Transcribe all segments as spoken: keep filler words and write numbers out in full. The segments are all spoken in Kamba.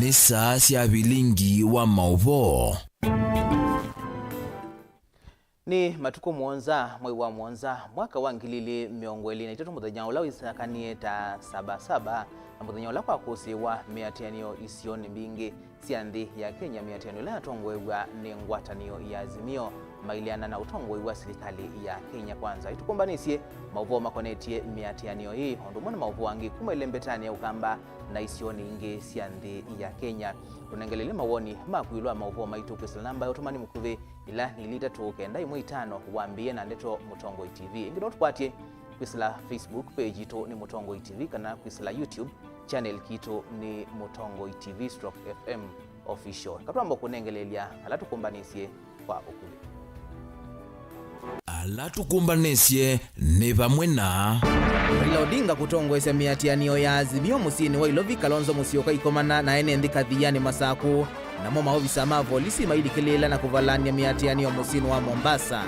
Nĩ saa sya vilingi wa maũvoo. Nĩ matukũ mũonza, mwei wa mũonza, mwaka wa ngili ilĩ mĩongo ĩlĩ na itatũ, mũthenya ũla wĩsakanie ta Saba Saba, na mũthenya ũla kwakũsĩĩwa mĩatĩanĩo isionĩ mbingĩ sya nthĩ ya Kenya, mĩatĩanĩo ĩla yatongoew'a nĩ ngwatanĩo ya Azimio, maileana na ũtongoi wa silikalĩ ya Kenya Kwanza. Ĩtũkũmbanĩsye maũvoo makonetye mĩatĩanĩo ĩĩ, o ũndũ ũmwe na maũvoo angĩ kuma ĩlembetanĩ ya Ũkamba na isionĩ ingĩ sya nthĩ ya Kenya. Tũnengelele mawoni maku ĩũlũ wa maũvoo maitũ kwĩsĩla namba ya ũtũmani mũkuvĩ, ĩla nĩ ilĩ itatũ kenda ĩmwe itano, wambĩĩe na ndeto Mũtongoi T V. Ĩngĩ no tũkwatye kwĩsĩla Facebook page yitũ nĩ Mũtongoi T V, kana kwĩsĩla YouTube channel kitũ nĩ Mũtongoi T V stroke F M Official. Katwamba kũnengeleelya ala tũkũmbanĩsye kwa ũkuvĩ. Ala tũkũmbanĩsye nĩ vamwe na Raila Odinga kũtongoesya mĩatĩanĩo ya Azimio mũsyĩnĩ wa Ilovi, Kalonzo Musyoka aikomana na ene nthĩ Kathiani Masakũ, namo maovisa ma volisi mailikĩlĩĩla na kũvalany'a mĩatĩanĩo mũsyĩnĩ wa Mombasa.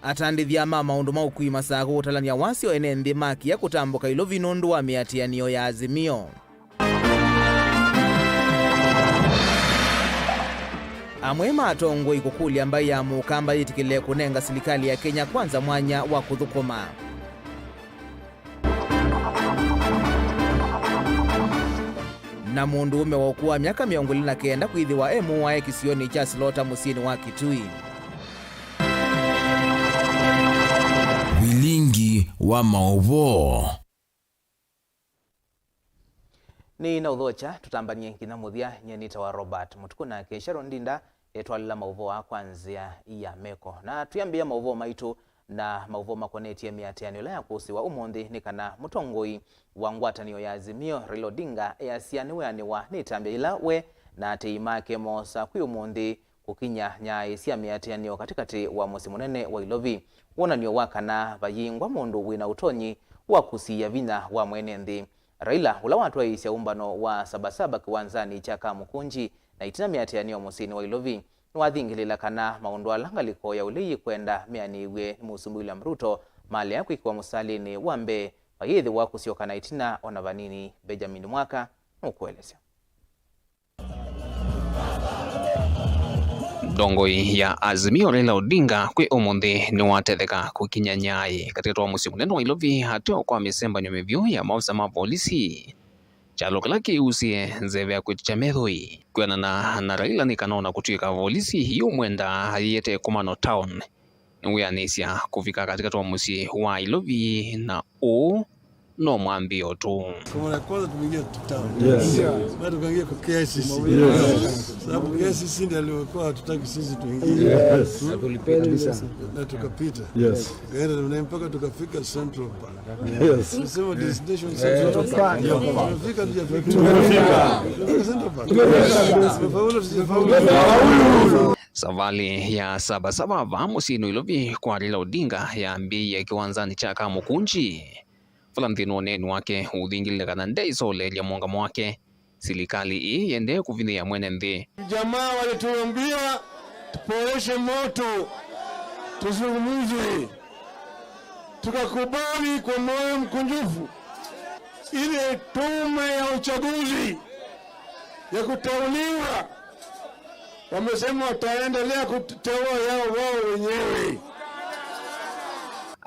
Atandĩthya ma maũndũ ma ũkui Masakũ kũtalany'a wasyo ene nthĩ makĩa kũtambũka Ilovi nũndũ wa mĩatĩanĩo ya Azimio. Amwe ma atongoi kũkũlya mbaĩ ya Mũkamba yĩtĩkĩle kũnenga silikalĩ ya Kenya Kwanza mwanya wa kũthũkũma. Na mũndũũme wa ũkũũ wa myaka mĩongo ĩlĩ na kenda kwĩthĩwa e mũae kĩsionĩ kya Slaughter mũsyĩnĩ wa Kitui. Vilingi wa maũvoo. Nĩ na ũthokya tũtambany'e nginya mũthya. Nyie nĩtawa Robert Mũtukũ, nake Sharon Ndinda etwalĩla maũvoo aa kwa nzĩa ya meko. Na twĩambĩĩa maũvoo maitũ na maũvoo makonetye mĩatĩanĩo ĩla yakũsĩwa ũmũnthĩ, nĩ kana mũtongoi wa ngwatanĩo ya Azimio, Raila Odinga, easya nĩweanĩwa nĩ ĩtambya yĩla we na aatĩĩi make moosa kwĩ ũmũnthĩ kũkinya nyaĩ sya mĩatĩanĩo katĩkatĩ wa mũsyĩ mũnene wa Ilovi. Wonany'o wa kana vayĩngwa mũndũ wĩ na ũtonyi wa kũsiĩĩa vinya wa mwene nthĩ. Raila, ũla watwaĩĩsya ũmbano wa Saba Saba kĩwanzanĩ kya Kamukunji na ĩtina mĩatĩanĩo mũsyĩnĩ wa Ilovi, nĩwathingĩlĩĩla kana maũndũ ala ngalĩko ya ũlei yĩkwenda meanĩw'e nĩ Mũsumbĩ William Ruto malea kwĩkĩwa mũsalĩnĩ wa mbee, vayĩthĩwa kũsyoka na ĩtina o na vanini. Benjamin Mwaka nũkũelesya. Ndongoi ya Azimio Raila Odinga kwĩ ũmũnthĩ nĩwatetheka kũkinya nyaĩ katĩkatĩ wa mũsyĩ mũnene wa Ilovi ateo kwa mĩsembanĩo mĩvyũ ya maofisa ma volisi. Kyalo kĩla kĩusĩe nzeve ya kwĩtĩkya methoi. Kwĩanana na Raila, nĩ kana ona kũtw'ĩka volisi yĩũmwenda ayĩete ĩkomano town, nĩwĩanĩsya kũvika katĩkatĩ wa mũsyĩ wa Ilovi, na ũũ no mwambĩĩo tu. Kwa mara ya kwanza tumeingia town. Yes. Baada tukaingia kwa K I C C. Yes. Sababu K I C C ndio alikuwa hatutaki sisi tuingie. Yes. Hmm? Na tukapita. Yes. Tukaenda na mpaka tukafika Central Park. Yes. Tunasema destination Central Park. Tumefika, hatujafika? Tumefika. Tumefika Central Park. Tumefaulu, tujafaulu? Savalĩ ya Saba Saba vaa mũsyĩnĩ Ilovi kwa Raila Odinga yambĩĩie kĩwanzanĩ kya Kamukunji, vala nthĩnĩ wa ũneeni wake ũthingĩlĩle kana ndeĩsoleelya mũũngamo wake. Silikalĩ ĩĩ yĩendee kũvinyĩĩa mwene nthĩ. Jamaa walituambia tupoeshe moto, tuzungumze. Tukakubali kwa moyo mkunjufu. Ile tume ya uchaguzi ya kuteuliwa, wamesema wataendelea kuteua yao wao wenyewe.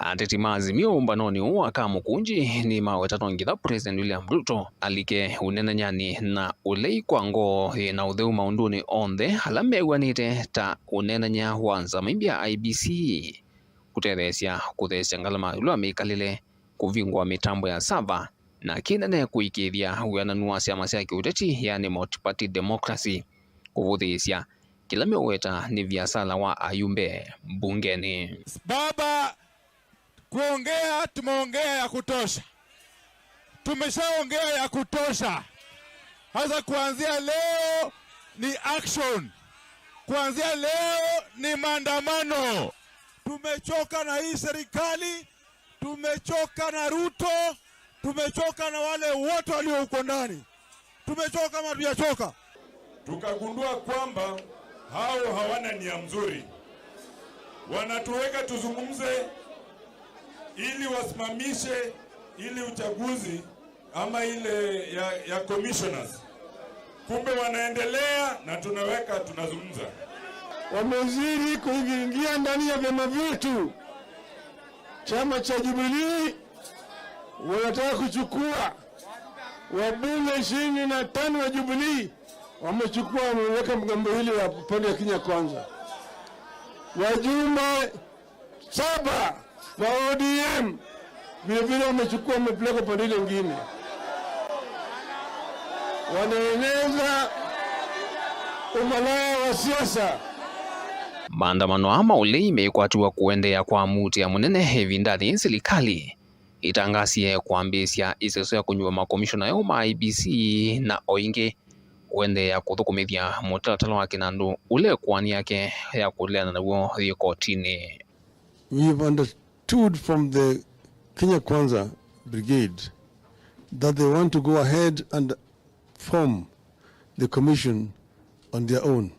Ateti ma Azimio ũmbanonĩ ũũ wa Kamukunji nĩmaweta no nginya President William Ruto alike ũnenanyanĩ na ũlei kwa ngoo yĩ na ũtheu maũndũnĩ onthe ala mew'anĩte, ta ũnenany'a wa nzama imbya, I E B C, kũtetheesya kũtheesya ngalama ĩũlũ wa mĩkalĩle, kũvingũa mĩtambo ya sava, na kĩnene kũĩkĩĩthya wĩananu wa syama sya kĩũteti, yani multi-party democracy, kũvũthĩĩsya kĩla meũweta nĩ viasala wa ayumbe mbungenĩ. Baba, kuongea tumeongea ya kutosha. Tumeshaongea ya kutosha. Sasa kuanzia leo ni action. Kuanzia leo ni maandamano. Tumechoka na hii serikali. Tumechoka na Ruto, tumechoka na wale wote walio huko ndani. Tumechoka ama hatujachoka? Tukagundua kwamba hao hawana nia mzuri. Wanatuweka tuzungumze ili wasimamishe, ili uchaguzi ama ile ya, ya commissioners. Kumbe wanaendelea na tunaweka, tunazungumza. Wamezidi kuingia ndani ya vyama vyetu. Chama cha Jubilee wanataka kuchukua wabunge ishirini na tano wa Jubilee, wamechukua, wameweka ngambo hili ya upande ya Kenya Kwanza. Wajumbe saba wa O D M vile vile wamechukua, wamepeleka upande ile ingine. Wanaeneza umalaya wa siasa. Maandamano aa ma ũlei meĩkwatĩwa kũendeea kwa muutĩa mũnene ĩvindanĩ yĩĩ silikalĩ ĩtangasie kwambĩĩsya ĩseso ya kũnyuva makomishona eũ ma I E B C na o ĩngĩ kũendeea kũthũkũmĩthya mũtalatala wa kĩnandũ ũla ĩkoani yake ya kũleana naw'o yĩ kotinĩ. We've understood from the Kenya Kwanza Brigade that they want to go ahead and form the commission on their own.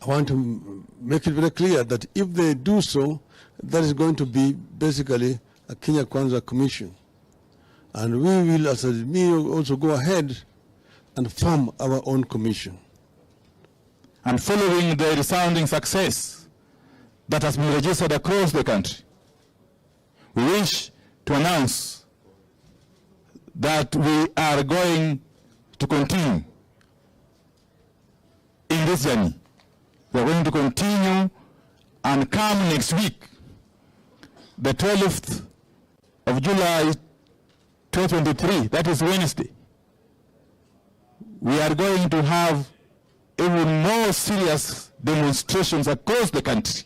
I want to m-, make it very clear that if they do so, that is going to be basically a Kenya Kwanza commission. And we will, as Azimio, also go ahead and form our own commission. And following the resounding success that has been registered across the country, we wish to announce that we are going to continue in this journey. We are going to continue and come next week, the twelfth of July twenty twenty-three, that is Wednesday, we are going to have even more serious demonstrations across the country.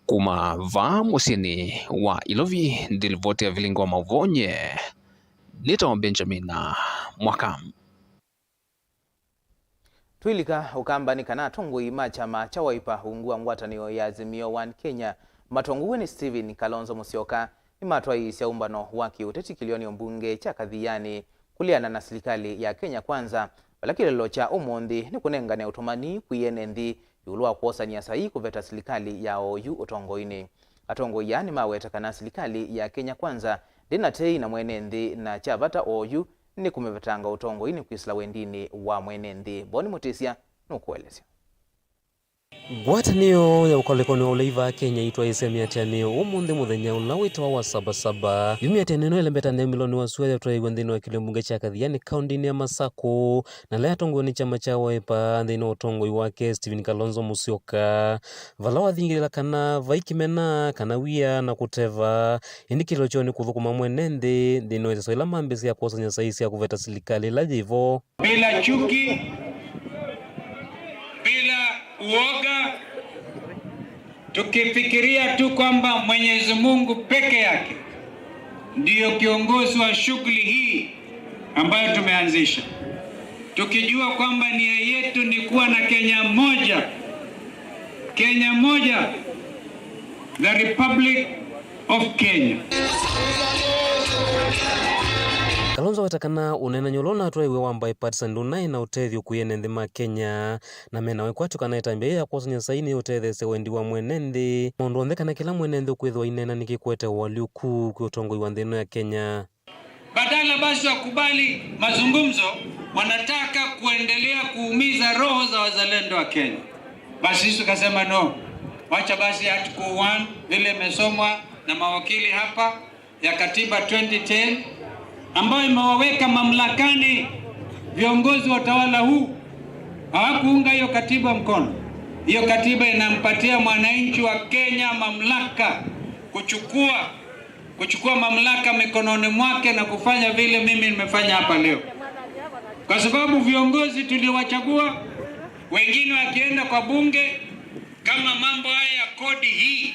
Kuma vaa mũsyĩnĩ wa Ilovi, ndilivoti ya vilingi wa mauvoo nye nĩtawa Benjamin Mwaka. Twĩlika Ũkamba nĩ kana atongoi ma kyama kya Wiper ungu wa ngwatanĩo ya Azimio One Kenya matongoew'e nĩ Stephen Kalonzo Musyoka nĩmatwaĩĩsya ũmbano wa kĩũteti kĩlĩonĩ mbunge kya Kathiani kũleana na silikalĩ ya Kenya Kwanza, vala kĩlĩlo kya ũmũnthĩ nĩ kũnengane ũtũmani kwĩ ene nthĩ ĩũlũ wa kwosany'a saii kũveta silikalĩ ya oyu ũtongoinĩ. Atongoi aa nĩmaweta kana silikalĩ ya Kenya Kwanza ndĩ na tei na mwene nthĩ, na kya vata oyu nĩ kũmĩvetanga ũtongoinĩ kwĩsĩla wendinĩ wa mwene nthĩ. Boni Mũtĩsya nũkũelesya. Ngwatanĩo ya ũkalĩkonĩ wa ũlei vaa Kenya yĩtwaĩĩsya mĩatĩanĩo ũmũnthĩ mũthenya ũla wĩtawa wa Saba Saba. Yu mĩatĩanĩo ĩno ĩlembeta nthĩ ya ũmĩlonĩ wa sua yatwaĩĩw'a nthĩnĩ wa kĩlungu kya Kathiani kaũntĩnĩ ya Masaku, na ĩla yatongoew'e nĩ kyama kya Wiper nthĩnĩ wa ũtongoi wake Stephen Kalonzo Musyoka, vala wathingĩlĩla kana vai kĩmena kana wia na kũteva, ĩndĩ kĩlĩlo kyoo nĩ kũthũkũma mwene nthĩ nthĩnĩ wa ĩseso ĩla mambĩĩsya kwosany'a saii sya kũveta silikalĩ ĩla yĩvo. Bila chuki, bila uoga, tukifikiria tu kwamba Mwenyezi Mungu peke yake ndiyo kiongozi wa shughuli hii ambayo tumeanzisha, tukijua kwamba nia yetu ni kuwa na Kenya moja, Kenya moja, the Republic of Kenya. Kalonzo aweta kana ũneenany'a ũla ũnatwaĩwe wa bipartisan ndũnaĩ na ũtethyo kwĩ ene nthĩ ma Kenya, na mena wĩkwatyo kana ĩtambya yĩĩ ya kwosany'a saii nĩyĩũtetheesya wendi wa mwene nthĩ maũndũ onthe, kana kĩla mwene nthĩ ũkwĩthĩwa aineena nĩkĩkũete ũalyũku kwĩ ũtongoi wa nthĩ ĩno ya Kenya. Badala basi wakubali mazungumzo, wanataka kuendelea kuumiza roho za wazalendo wa Kenya. Basi sisi tukasema no, wacha basi Article one vile imesomwa na mawakili hapa ya katiba twenty ten, ambayo imewaweka mamlakani viongozi wa utawala huu, hawakuunga hiyo katiba mkono. Hiyo katiba inampatia mwananchi wa Kenya mamlaka kuchukua kuchukua mamlaka mikononi mwake na kufanya vile mimi nimefanya hapa leo, kwa sababu viongozi tuliowachagua, wengine wakienda kwa bunge, kama mambo haya ya kodi hii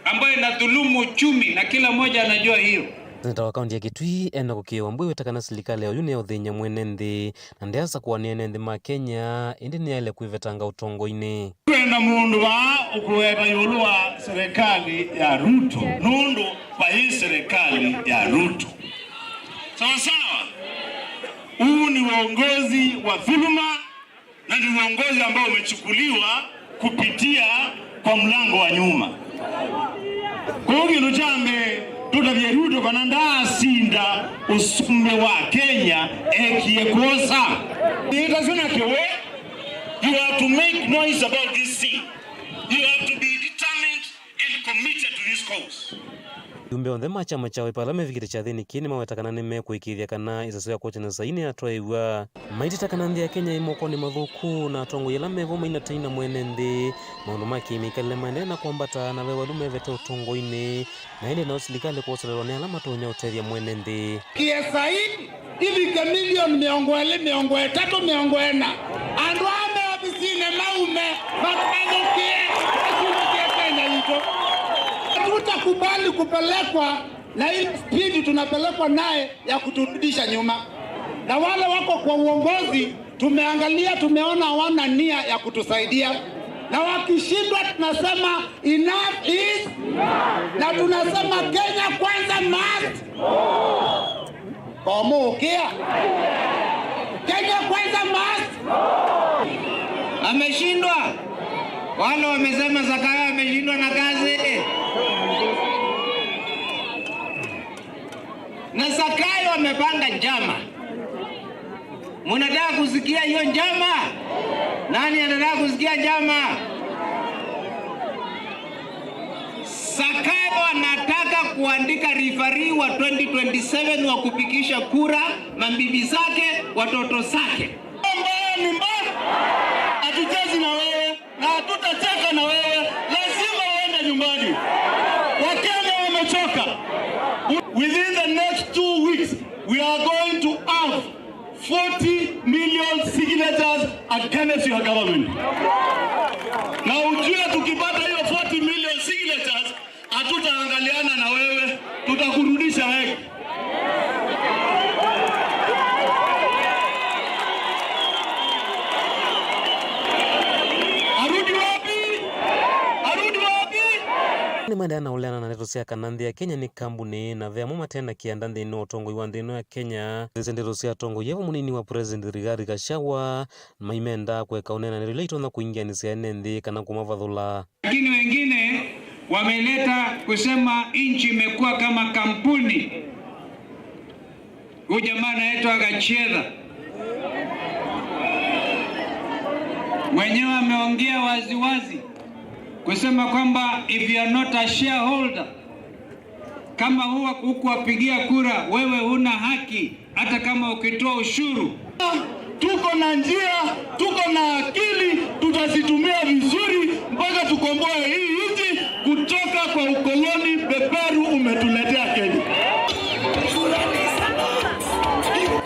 ambayo inadhulumu uchumi, na kila mmoja anajua hiyo. Seneta wa kaunti ya Kitui, Enock Kĩĩwa Mbui, wĩta kana silikalĩ ya oyu nĩ ya ũthĩny'a mwene nthĩ, na ndeasa kũanĩa ene nthĩ ma Kenya, ĩndĩ nĩyaĩle kwĩvetanga ũtongoinĩ. Kwĩna mũndũ vaa ũkũweta ĩũlũ wa serikali ya Ruto, nũndũ vai serikali ya Ruto. Sawa sawa? Huu ni uongozi wa dhuluma, na ni uongozi ambao umechukuliwa kupitia kwa mlango wa nyuma. Kwa hiyo kĩndũ kya mbee, Tũtavye Ruto kana ndaasinda ũsumbĩ wa Kenya ekie kwosa. Ĩtasyo na kĩwe, you have to make noise about this thing. You have to be determined and committed to this cause. Ayumbe onthe ma kyama kya Wiper ala mevikĩte kyathĩnĩ kĩĩ nĩmaweta kana nĩmekũĩkĩĩthya kana ĩsasyo ya kwokya na saii nĩyatwaĩw'a. Maiteta kana nthĩ ya Kenya ĩ mokonĩ mathũku, na atongoi ala mevo mainatei na mwene nthĩ, maũndũ ma kĩmĩkalĩle maendee na kwambata, na ve valũ mevete ũtongoinĩ, na ĩndĩ nao silikalĩ kwoselelwa nĩ ala matonya ũtethya mwene nthĩ. Kia saii ivike milioni mĩongo ĩlĩ, mĩongo ĩtatũ, mĩongo ĩna. Andũ aa me ovisinĩ maume, makathũkie, makunĩkie Kenya yitũ. Hatutakubali kupelekwa na ile spidi tunapelekwa naye ya kuturudisha nyuma. Na wale wako kwa uongozi, tumeangalia, tumeona hawana nia ya kutusaidia. Na wakishindwa, tunasema, "Enough is," na tunasema, "Kenya Kwanza must." Komukia. Kenya Kwanza must. Ameshindwa. Wale wamesema Zakayo ameshindwa na kazi. Na Zakayo amepanga njama. Munataka kusikia hiyo njama? Nani anataka kusikia njama? Zakayo anataka kuandika referee wa twenty twenty-seven wa kupigisha kura, mabibi zake, watoto zake. Mbaya ni mbaya. Hatuchezi na wewe. Na hatutacheka na wewe, lazima uende nyumbani. Wakenya wamechoka. Within the next two weeks, we are going to have forty million signatures against your government. Na ujue tukipata hiyo forty million signatures, hatutaangaliana na wewe, tutakurudisha Hague. Arudi wapi? Arudi wapi? Nĩmaendeea na ũleana na ndeto sya kana nthĩ ya Kenya nĩ kambunĩ, na ve amwe mate na kĩanda nthĩnĩ wa ũtongoi wa nthĩ ĩno ya Kenya. Sisya ndeto sya atongoi avo mũnini wa President Rigathi Gachagua maimenda kũeka ũneenanĩro ila itonya kũingĩanĩsya ene nthĩ kana kũmavathũla. Lakini wengine wameleta kusema nchi imekuwa kama kampuni. Huyu jamaa anaitwa Gachietha. Mwenyewe ameongea wazi wazi kusema kwamba if you are not a shareholder, kama huwa hukuwapigia kura, wewe huna haki, hata kama ukitoa ushuru. Tuko na njia, tuko na akili, tutazitumia vizuri mpaka tukomboe hii nchi kutoka kwa ukoloni beberu umetuletea Kenya.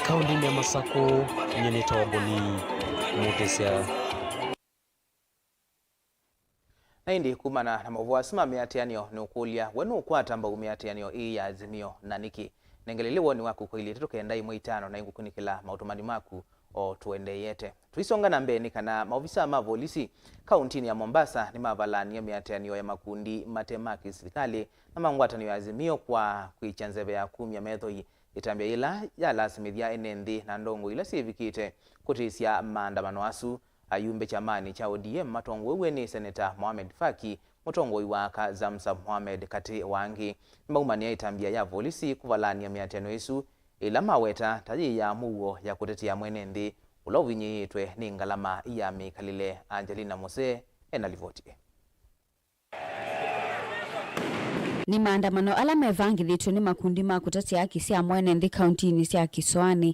Kaũntĩnĩ ya Masakũ, nyie nĩtawa Boni Mũtĩsya. Na ĩndĩ kumana na maũvoo asu ma mĩatĩanĩo, nĩũkũlya, we nũũkwata mbau mĩatĩanĩo ĩĩ ya Azimio, na nĩkĩ? Nengelelĩ woni waku kwa ilĩ itatũ kenda ĩmwe itano, na ĩngũkunĩkĩla maũtũmani maku o tũendeeyete. Tũisonga na mbee, nĩ kana maovisaa ma volisi kaũntĩnĩ ya Mombasa nĩmavalanie mĩatĩanĩo ya makundi mate ma kĩsilikalĩ na ma ngwatanĩo ya Azimio kwa kwĩkya nzeve ya kumya methoi ĩtambya yĩla yalasimĩthya ene nthĩ na ndongoi ila syĩvikĩte kũtĩsya maandamano asu. Ayumbe kyamanĩ kya O D M matongoew'e nĩ Seneta Mohamed Faki, mũtongoi wa aka Zamzam Mohamed, katĩ wa angĩ, nĩmaumanĩa ĩtambya ya volisi kũvalany'a mĩatĩanĩo ĩsu, ĩla maweta ta yĩ ya mũuo ya kũtetea mwene nthĩ ũla ũvinyĩĩtwe nĩ ngalama ya mĩkalĩle. Angelina Mose ena livoti ĩ. Nĩ maandamano ala mevangĩthĩtw'e nĩ makundi ma kũtetea haki sya mwene nthĩ kauntinĩ sya Kĩsoanĩ.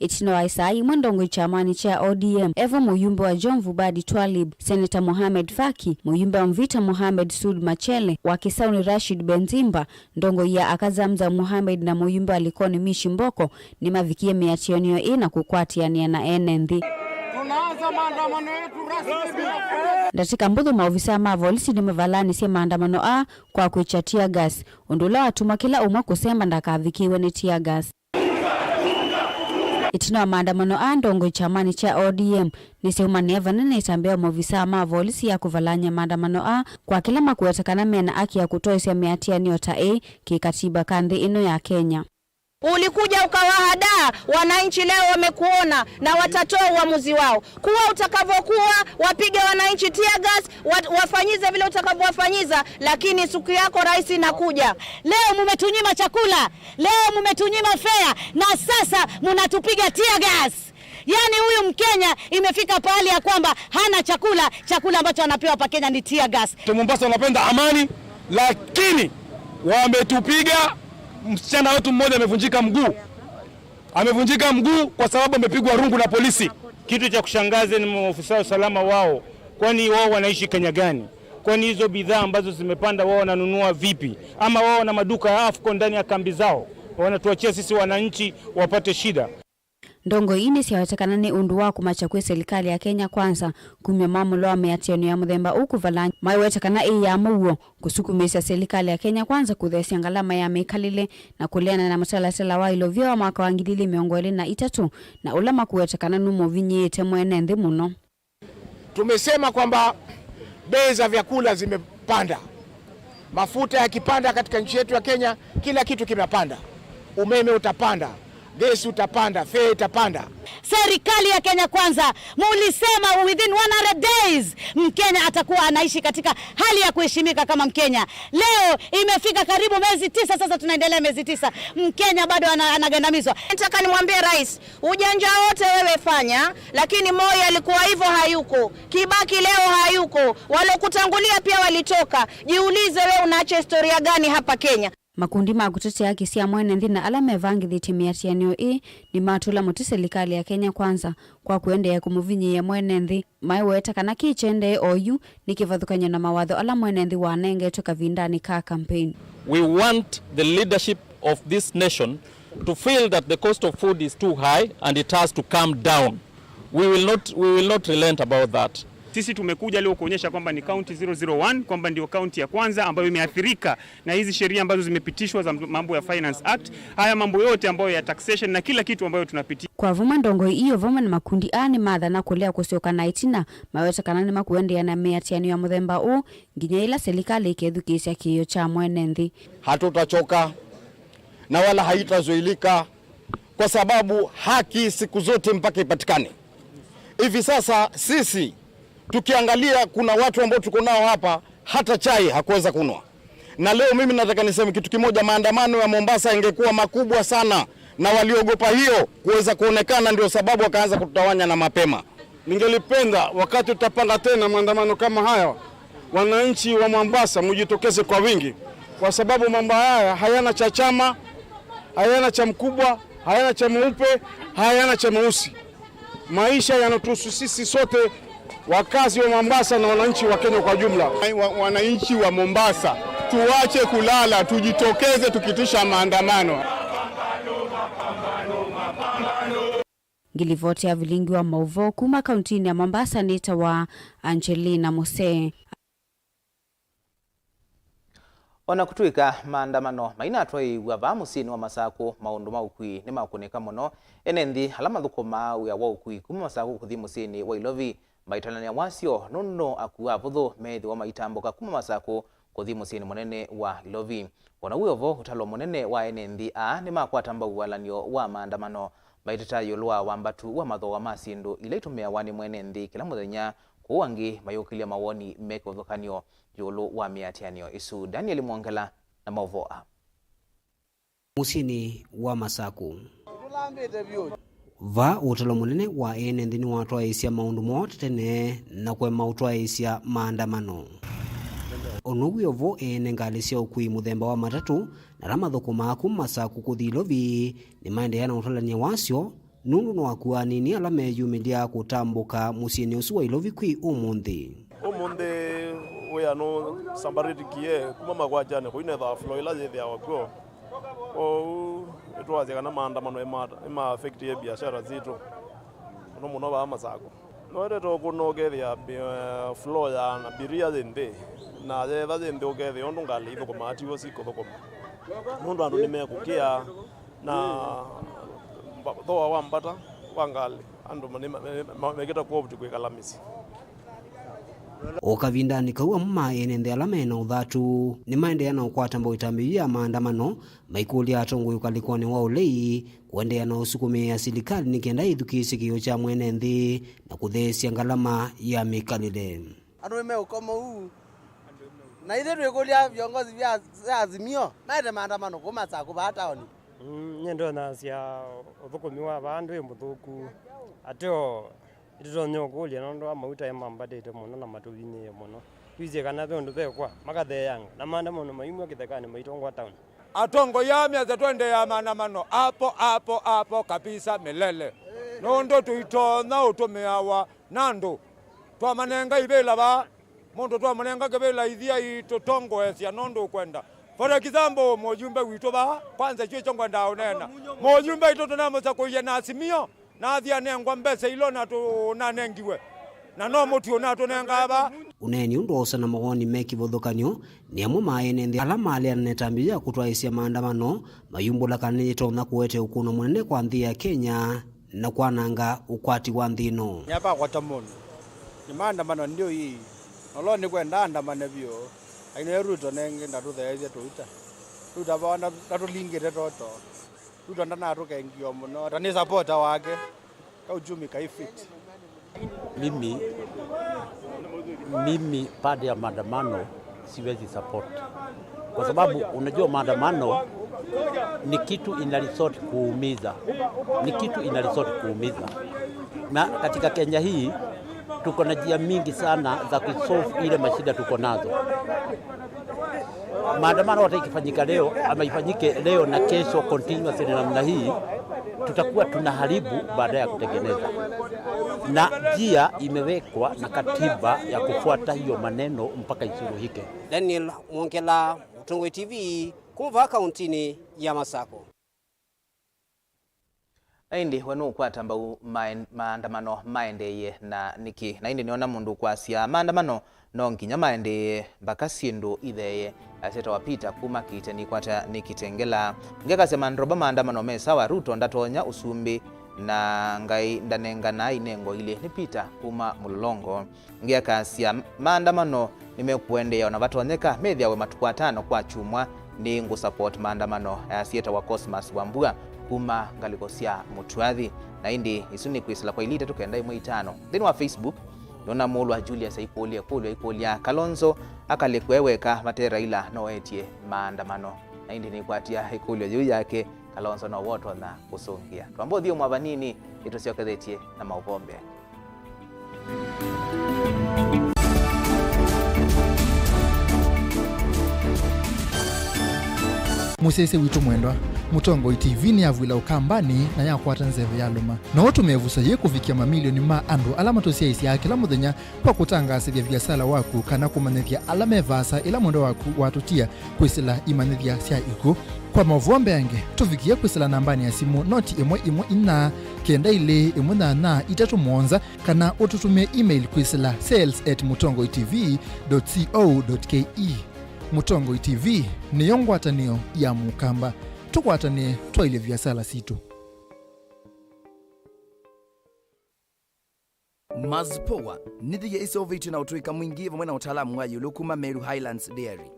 Ĩtina wa ĩsaa imwe, ndongoi kyamanĩ kya O D M, evo mũyumbe wa Jomvu Badi Twalib, Seneta Mohamed Faki, mũyumbe wa Mvita Mohamed Sud Machele, wa Kisauni Rashid Benzimba, ndongoi ya aka Zamzam Mohamed na mũyumbe wa Likoni Mishi Mboko nĩmavikie mĩatĩanĩo ĩĩ na kũkwatĩanĩa na ene nthĩ. Tunaanza maandamano yetu rasmi bila kueleza. Ndatĩka mbũthũ, maovisaa ma volisi nĩmavalanisye maandamano aa kwa kwĩkya tear gas, ũndũ ũla watuma kĩla ũmwe kũsemba ndakavikĩĩwe nĩ tear gas. Ĩtina wa maandamano aa, ndongoi kyamanĩ kya O D M nĩsyaumanĩa vanene ĩtambya ya maovisaa ma volisi ya kũvalany'a maandamano aa kwa kĩla makũweta kana mena haki ya kũtoesya mĩatĩanĩo ta ĩĩ kĩkatiba ka nthĩ ĩno ya Kenya. Ulikuja ukawahadaa wananchi, leo wamekuona na watatoa uamuzi wao. Kuwa utakavyokuwa, wapige wananchi tear gas, wa-, wafanyize vile utakavyowafanyiza, lakini siku yako rais inakuja. Leo mumetunyima chakula, leo mumetunyima fare, na sasa munatupiga tear gas. Yaani huyu Mkenya imefika pahali ya kwamba hana chakula, chakula ambacho anapewa hapa Kenya ni tear gas. Watu Mombasa wanapenda amani, lakini wametupiga. Msichana wetu mmoja amevunjika mguu, amevunjika mguu kwa sababu amepigwa rungu na polisi. Kitu cha kushangaza ni maofisa wa usalama wao, kwani wao wanaishi Kenya gani? Kwani hizo bidhaa ambazo zimepanda wao wananunua vipi? Ama wao wana maduka ya AFCON ndani ya kambi zao, wanatuachia sisi wananchi wapate shida? Ndongoi ii nĩsyawetekana nĩ ũndũ wa kũmakya kwĩ silikalĩ ya Kenya Kwanza kumya mwamũlo wa mĩatĩanĩo ya mũthemba ũũ kũvalany'a. Maiweta kana ĩ ya mũuo kũsukumĩĩsya silikalĩ ya Kenya Kwanza kũtheesya ngalama ya mĩkalĩle na kũleana na mũtalatala wa ilovia wa mwaka wa ngili ili mĩongo ĩlĩ na itatũ, na ũla makũweta kana nũmũvinyĩĩte mwene nthĩ mũno. Tumesema kwamba bei za vyakula zimepanda. Mafuta yakipanda katika nchi yetu ya Kenya, kila kitu kimepanda. Umeme utapanda, gesi utapanda, fare itapanda. Serikali ya Kenya Kwanza, mulisema within one hundred days Mkenya atakuwa anaishi katika hali ya kuheshimika kama Mkenya. Leo imefika karibu miezi tisa sasa, tunaendelea miezi tisa, Mkenya bado ana-, anagandamizwa. Nataka nimwambie rais, ujanja wote wewe fanya, lakini Moi alikuwa hivyo, hayuko. Kibaki leo hayuko. Walokutangulia pia walitoka. Jiulize wewe unaacha historia gani hapa Kenya? Makundi ma kũtetea haki sya mwene nthĩ na ala mevangĩthĩtye mĩatĩanĩo ĩĩ nĩmatũla mũtĩ silikalĩ ya Kenya Kwanza kwa kũendeea kũmũvinyĩĩa mwene nthĩ. Maiweta kana kĩĩ kĩendee oyu nĩ kĩvathũkany'o na mawatho ala mwene nthĩ wanengetwe kavindanĩ ka campaign. We want the leadership of this nation to feel that the cost of food is too high and it has to come down. We will not, we will not relent about that. Sisi tumekuja leo kuonyesha kwamba ni county zero zero one, kwamba ndio county ya kwanza ambayo imeathirika na hizi sheria ambazo zimepitishwa za mambo ya Finance Act, haya mambo yote ambayo ya taxation na kila kitu ambayo tunapitia. Kwa vamwe, ndongoi iyo vamwe na makundi aa nĩmathana kũlea kũsyoka na ĩtina, maweta kana nĩmakũendeea na mĩatĩanĩo ya mũthemba ũũ nginya yĩla silikalĩ ĩkethukĩĩsya kĩĩo kya mwene nthĩ. Hatutachoka na wala haitazuilika, kwa sababu haki siku zote mpaka ipatikane. Hivi sasa sisi tukiangalia, kuna watu ambao tuko nao hapa, hata chai hakuweza kunwa. Na leo mimi nataka niseme kitu kimoja, maandamano ya Mombasa yangekuwa makubwa sana, na waliogopa hiyo kuweza kuonekana, ndio sababu wakaanza kututawanya na mapema. Ningelipenda wakati tutapanga tena maandamano kama haya, wananchi wa Mombasa mujitokeze kwa wingi, kwa sababu mambo haya hayana cha chama, hayana cha mkubwa, hayana cha mweupe, hayana cha mweusi. Maisha yanatuhusu sisi sote, wakazi wa Mombasa na wananchi wa Kenya kwa jumla. Wa-, wananchi wa Mombasa, tuache kulala, tujitokeze tukitisha maandamano. Ngilivoti ya vilingi wa mauvoo kuma kauntinĩ ya Mombasa nĩtawa Angelina Musee. O na kũtw'ĩka maandamano mainatwaĩĩw'a vaa mũsyĩnĩ wa Masakũ, maũndũ ma ũkui nĩmakũnĩka mũno. Ene nthĩ ala mathũkũmaa wĩa wa ũkui kuma Masakũ kũthi mũsyĩnĩ wa Ilovi maitanany'a wasyo, nũndũ akui avũthũ meĩthĩwa maitambũka kuma Masakũ kũthi mũsyĩnĩ mũnene wa Ilovi. O na wĩ o vo, ũtalo mũnene wa ene nthĩ aa nĩmakwata mbau walan'yo wa maandamano maiteta ĩũlũ wa wambatu wa mathooa ma syĩndũ ila itũmĩawa nĩ mwene nthĩ kĩla mũthenya, kũu angĩ mayũkĩlya mawoni me kĩvathũkany'o ĩũlũ wa mĩatĩanĩo ĩsu. Daniel Mwongela na maũvoo aa. Mũsyĩnĩ wa Masakũ. Vaa ũtalo mũnene wa ene nthĩ nĩwatwaĩĩsya maũndũ moo tene na kũema ũtwaĩĩsya maandamano. O na wĩ o vo, ene ngalĩ sya ũkui mũthemba wa matatũ na ala mathũkũmaa kuma Masakũ kũthi Ilovi nĩmaendeea na ũtalany'a wasyo, nũndũ nĩwakua anini ala meyumĩlya kũtambũka mũsyĩnĩ ũsu wa Ilovi kwĩ ũmũnthĩ. Ũmũnthĩ wĩa nũsambarĩtĩkie kuma Makwakyanĩ kũinethaa floor ĩla yĩthĩawa kw'o. Kwoou nĩtwasya kana maandamano nĩma-, nĩma affectie biashara sitũ, mũno mũno vaa Masakũ. Nĩwendete ũkũna ũkethĩa bi-, eh, floor ya abiria yĩ nthĩ, na yetha yĩ nthĩ ũkethĩa ũndũ ngalĩ ithũkũmaa tiw'o sikũthũkũma, nũndũ andũ nĩmekũkĩa na mba-, thooa wa mbata wa ngalĩ, andũ ma-, nĩ ma-, ma-, mekĩte kũopti kwĩkala mĩsyĩ. O kavindanĩ kau, amwe ma ene nthĩ ala me na ũthatu nĩmaendeea na ũkwata mbau ĩtambya ya maandamano, maikũlya atongoi ũkalĩkonĩ wa ũlei kũendeea na ũsukumĩĩa silikalĩ nĩ kenda ĩthukĩĩsye kĩĩo kya mwene nthĩ na kũtheesya ngalama ya mĩkalĩle. Andũ nĩmeũkoma ũu. Na ithyĩ twĩkũlya viongozi vya, vya Azimio maete maandamano kuma saa kũvaa taoni. Mm, nyie ndonasya ũthũkũmi wa vaa ndwĩ mũthũku. Ateo, nĩtũtonya ũkũlya nũndũ wa mauta ĩmambatĩte mũno na matũvinyĩĩe mũno. Twĩsĩ kana ve ũndũ vekwa, makatheeanga, na maandamano maimwa kĩthekanĩ maitongwa taoni. Atongoi aa measya tũendeea maandamano hapo, hapo, hapo kabisa milele. Nũndũ tũitonya ũtũmĩawa na andũ. Twamanenga ivĩla vaa, mũndũ twamũnenga kĩvĩla ithiai tũtongoesya nũndũ ũkwenda. For example, mũyumbe witũ vaa, kwanza isu ikyo ngwendaa ũneena. Mũyumbe witũ tũnamũsakũie na Azimio, na athi anengwa mbesa ila ũnatũ-, ũnanengiwe, na no mũtu ũnatũnengaa vaa. Ũneeni ũndũ wosa na mawoni me kĩvathũkany'o nĩ amwe ma ene nthĩ ala maleana na ĩtambya ya kũtwaĩĩsya maandamano, mayumbũla kana nĩyĩtonya kũete ũkũno mũnene kwa nthĩ ya Kenya na kwananga ũkwati wa nthĩ ĩno. Nĩapakwata mũndũ. Nĩ maandamano ndio hii. Nolo nĩkwenda andamane vyũ. Aino Ruto nenge ndatũtheesya tũita. Ruto vaa ndatũlingĩte toto. Ruto ndanatũkengia mũno. Ta nĩ supporter wake. Ka uchumi kai fit. Mimi, mimi pande ya maandamano siwezi support. Kwa sababu unajua maandamano ni kitu ina result kuumiza. Ni kitu ina result kuumiza. Na katika Kenya hii, tuko na njia mingi sana za kusolve ile mashida tuko nazo. Maandamano hata ikifanyika leo, ama ifanyike leo na kesho continuously namna hii, tutakuwa tunaharibu baada ya kutengeneza. Na njia imewekwa na katiba ya kufuata hiyo maneno mpaka isuluhike. Daniel Mwongela, Mũtongoi T V, kuma vaa kauntinĩ ya Masako. Na ĩndĩ we nũũkwata mbau maen-, maandamano maendeeye na nĩkĩ? Na ĩndĩ nĩona mũndũ ũkwasya maandamano no nginya maendeeye mbaka syĩndũ itheeye. Asetawa Peter kuma Kite nĩkwata nĩ Kitengela. Ngekasya mandroba maandamano me sawa, Ruto ndatonya ũsumbĩ na Ngai ndanenganaa inengo ilĩ. Nĩ Peter kuma Mũlolongo. Ngĩakasya maandamano nĩmekũendeea ona vatonyeka methĩawe matukũ atano kwa kyumwa. Nĩ ngũ support maandamano, asya etawa Cosmas Wambua kuma ngalĩko sya Mũtwathi. Na ĩndĩ isu nĩ kwĩsĩla kwa ilĩ itatũ kenda ĩmwe itano. Nthĩnĩ wa Facebook, nĩona mũũlwa Julius aikũlya ĩkũlyo, aikũlya, Kalonzo akalĩkwe weka vate Raila no etye maandamano? Na ĩndĩ nĩkwatia ĩkũlyo yĩu yake, Kalonzo no wotonya kũsũngĩa. Twamba ũthyũmũa vanini, nĩtũsyokethetye na maũvoo mbee. Mũsyaĩĩsya witũ mwendwa, Mũtongoi T V nĩyavw'ĩla Ũkambanĩ na yakwata nzeve yalũma. No ũtũmĩe vuso yĩĩ kũvikĩa mamilioni ma andũ ala matũsyaĩĩsyaa kĩla mũthenya kwa kũtangaasĩthya viasala waku kana kũmanyĩthya ala me vaasa ĩla mwendwa waku watũtia kwĩsĩla imanyĩthya sya ikw'ũ. Kwa maũvoo mbeange, tũvikĩe kwĩsĩla nambanĩ ya simũ noti ĩmwe ĩmwe inya kenda ilĩ ĩmwe nyanya itatũ mũonza, kana ũtũtũmĩe email kwĩsĩla sales at mũtongoi T V dot co dot K E. Mũtongoi T V nĩyo ngwatanĩo ya Mũkamba. Tũkwatanĩe twaĩlye viasala sitũ. Mazipoa nĩ yĩia ĩseũvĩtw'e na ũtũĩka mwingĩ vamwe na ũtaalamu wa ĩũlũ kuma Meru Highlands Dairy.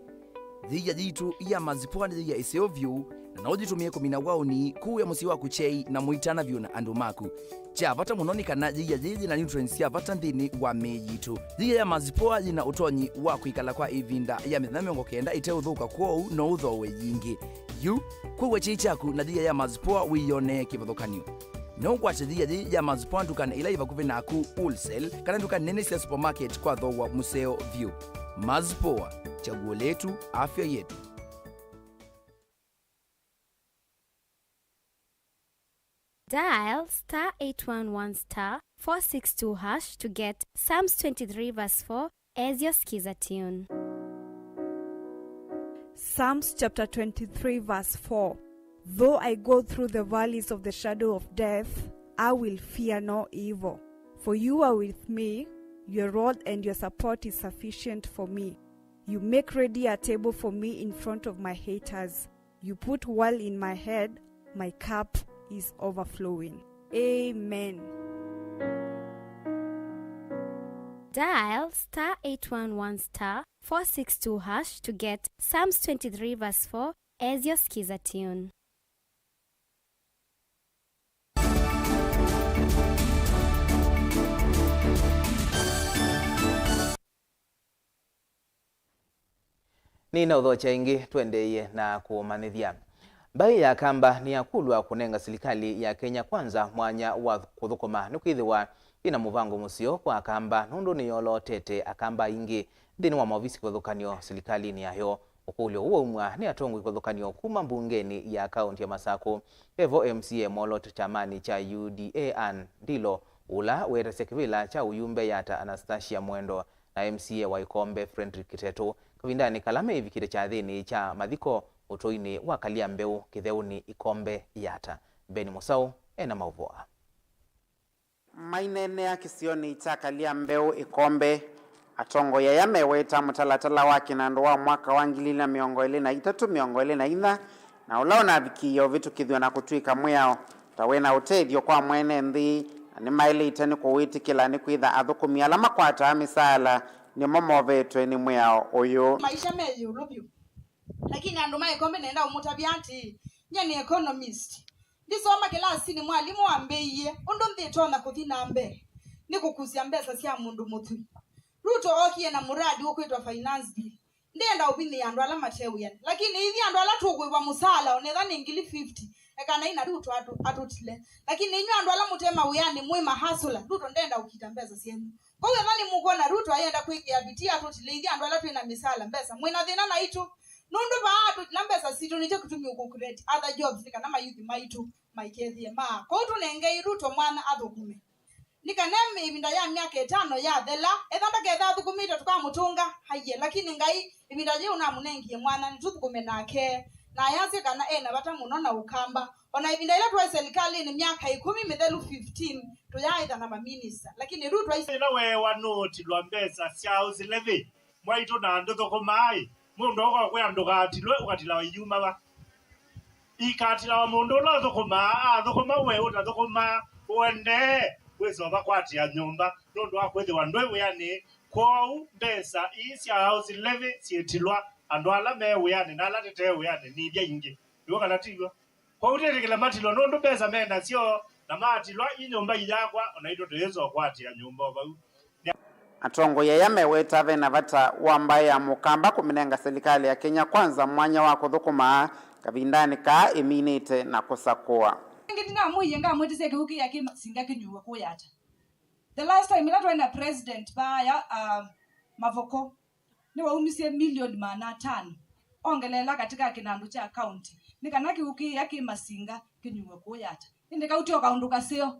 Yĩia yitũ ya Mazipoa nĩ yĩia ĩseo vyũ, na no ũyĩtũmĩe kũmina waũni, kũĩa mũsyĩ waku kyei, na mũitana vyũ na andũ maku. Kya vata mũno nĩ kana yĩia yĩĩ yĩ na nutrients sya vata nthĩnĩ wa mĩĩ yitũ. Yĩia ya Mazipoa yĩ na ũtonyi wa kwĩkala kwa ĩvinda ya mĩthenya mĩongo kenda ĩteũthũka, kwoou no ũthooe yingĩ. Yu, kũĩa kyei kyaku na yĩia ya Mazipoa wĩyonee kĩvathũkany'o. No ũkwate yĩia yĩĩ ya Mazipoa ndukanĩ ila yĩ vakuvĩ naku, wholesale, kana nduka nene sya supermarket kwa thooa mũseo vyũ. Mazipoa, chaguo letu, afya yetu. Dial star eight one one star four six two hash to get Psalms twenty-three verse four as your Skiza tune. Psalms chapter twenty-three, verse four. Though I go through the valleys of the shadow of death, I will fear no evil. For you are with me, your rod and your support is sufficient for me. You make ready a table for me in front of my haters. You put oil in my head, my cup is overflowing. Amen. Dial star eight one one star four six two hash to get Psalms twenty-three verse four as your Skiza tune. Nĩnaũthokya ĩngĩ, tũendeeie na kũmanyĩthya. Mbaĩ ya Akamba nĩyakulwa kũnenga silikalĩ ya Kenya Kwanza mwanya wa kũthũkũma, nĩkwĩthĩwa yĩna mũvango mũseo kwa Akamba nũndũ nĩyolootete Akamba aingĩ nthĩnĩ wa maovisi kĩvathũkany'o silikalĩnĩ yayo. Ũkũlyo ũũ waumw'a nĩ atongoi kĩvathũkany'o kuma mbungenĩ ya kaũnti ya Masakũ. Vevo M C A mwolooto kyamanĩ kya U D A Ann Ndilo, ũla wetasya kĩvĩla kya ũyumbe Yatta Anastasia Mwendwa, na M C A wa Ikombe Frederick Kiteto, kavindanĩ kala meĩvikĩte kyathĩnĩ kya mathiko ũtũinĩ wa Kalia Mbeũ kĩtheũnĩ Ikombe Yatta. Ben Mũsaũ ena maũvoo aa. Maineenea kĩsionĩ kya Kalia Mbeũ Ikombe, atongoi aya meweta mũtalatala wa kĩnandũ wa mwaka wa ngili ilĩ na mĩongo ĩlĩ na itatũ, mĩongo ĩlĩ na inya, na ũla ũnavikĩie ũvĩtũkĩthw'a na kũtw'ĩka mwĩao ta wĩna ũtethyo kwa mwene nthĩ, na nĩmaĩlĩte nĩ kũwĩtĩkĩla nĩkwĩtha athũkũmi ala makwataa mĩsaala nĩmo movetwe nĩ mwĩao ũyũ. Maisha me ĩũlũ vyũ, lakini andũ ma Ikombe nenda ũmũtavya atĩĩ, nyie nĩ economist. Ndisoma kĩlasinĩ mwalimũ ambĩie ũndũ nthĩ ĩtonya kũthi na mbee nĩ kũkusya mbesa sya mũndũ mũthwii. Ruto okie na mũradi ũkwĩtwa finance bill. Ndĩenda ũvinyĩĩa andũ ala mate wĩanĩ, lakini ithyĩ andũ ala tũkũĩva mũsaala onetha nĩ ngili fifty, ekanai na Ruto atũ-, atũtile. Lakini inyw'ĩ andũ ala mũte mawĩanĩ mwĩ mahasula, Ruto ndenda ũkita mbesa syenyu. Kwoou ethwa nĩmũkwona Ruto ayenda kwĩkĩa vitii atũtile ithyĩ andũ ala twĩ na mĩsaala mbesa, mwĩ na thĩna naitũ. Nũndũ vaa atũtila mbesa sitũ nĩkyo kĩtumi ũkũcreate other jobs nĩ kana mayuthi maitũ maikethĩe maa. Kwoou tũnengei Ruto mwanya athũkũme. Nĩ kana ĩvinda ya myaka ĩtano yathela, ethwa ndaketha athũkũmĩte tũkamũtũnga, aiye, lakini Ngai ĩvinda yĩĩ ũnamũnengie mwanya nĩtũthũkũme nake. Na ayasya kana e na vata mũno na Ũkamba. O na ĩvinda yĩla twaĩ selikalĩnĩ myaka ĩkũmi mĩthelu, fifteen, tũyaaĩthana maminista. Lakini Ruto aisye. Ĩla weewa nũũtilwa mbesa sya house levy, mwaitũ na ndũthũkũmaa-ĩ, mũndũ ũkakwĩa ndũkatilwe, ũkatilawa iyuma va? Ikatilawa mũndũ ũla ũthũkũmaa, athũkũma we ũtathũkũmaa, ũendee wĩsova kwatĩa nyũmba nũndũ wa kwĩthĩwa ndwĩ wĩanĩ. Kwoou mbesa ii sya house levy syĩtilwa andũ ala me wĩanĩ na ala tũte wĩanĩ nĩ ilya ingĩ. Nĩw'o kana tiw'o? Kwoou twĩtĩkĩle matilwe nũndũ mbesa me nasyo, na matilwa ii nyũmba iyakwa, o naitũ tũyĩsa ũkwatĩa nyũmba o vau. Atongoi aya meweta ve na vata wa mbaĩ ya Mũkamba kũmĩnenga silikalĩ ya Kenya Kwanza mwanya wa kũthũkũma kavindanĩ kaa ĩminĩte na kũsakũa. Ĩngĩ ndinamwĩie ngamwĩtĩsya kĩw'ũ kĩĩ kĩ Masinga kĩnyuwe kũũ Yatta. The last time ĩla twaĩ na president vaya, uh, Mavoko, nĩwaumisye milioni maana atano ongeleela katĩ ka kĩnandũ kya kaunti nĩ kana kĩw'ũ kĩĩa kĩ Masinga kĩnyuwe kũũ Yatta. Ĩndĩ kau tyo kaũndũ kaseo.